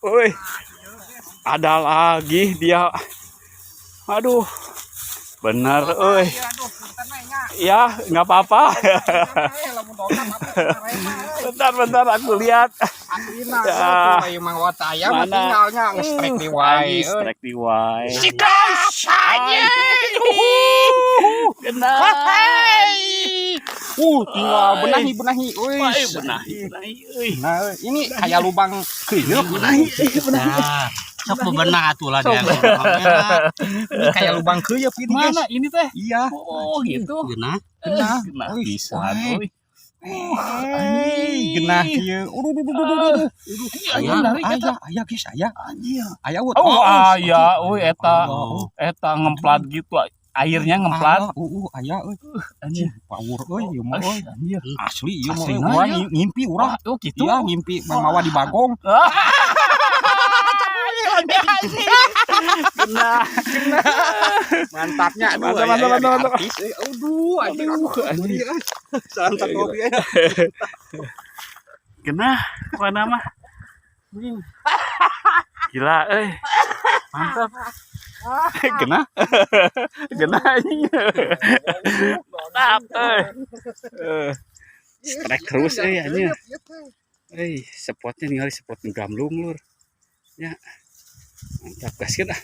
Woi. Ada lagi dia. Aduh. Bener euy. Aduh, punten we nya. Ya, nggak apa-apa. Lamun dongkap apa karema euy. Bentar, bentar, aku lihat. Aslina Ya. euy, mah wat aya mah Mana? Tinggalnya nge-strike di wae Anjing, euy. strike di wae. Sikat aja. Kena. Hai. Tinggal benahi benahi euy. Wah, benahi, benahi, euy. Nah, euy, ini kayak lubang keuyeup. Benahi, euy, benahi. Nah, sok bebenah atuh lah dia. Ini kayak lubang keuyeup ini, guys. Mana ini teh? Iya. Oh, gitu. Geunah. Genah. Genah Wih, pisan, wah. euy. Hei, genah kieu. Uduh, duh, duh, duh, duh, duh. Aya, narik eta. Aya, aya guys, aya. Aya. Oh, aya, euy, eta. Oh. Eta ngemplat gitu, airnya ngemplat. Ah, aya euy. Anjir. Power euy, ieu mah euy. Anjir. Asli ieu mah euy. Aslina, Urang ya. Ngimpi urang. Wah, oh gitu. Iya, ngimpi Bang Mawa di Bagong. Kena. Mantapnya, aduh. Mantap, Aya, mantap, aya, mantap, mantap. Artis, euy. Aduh, anjir, Aduh, anjir. euy. Santet kopi ya. Kena, pokoknya mah. Gila, euy. Mantap. Kena. Kena anjing. Mantap, euy. Eh, strike terus euy anjing. Euy, spotnya ningali spot nu gamlung, lur. Ya. Mantap, gaskeun ah.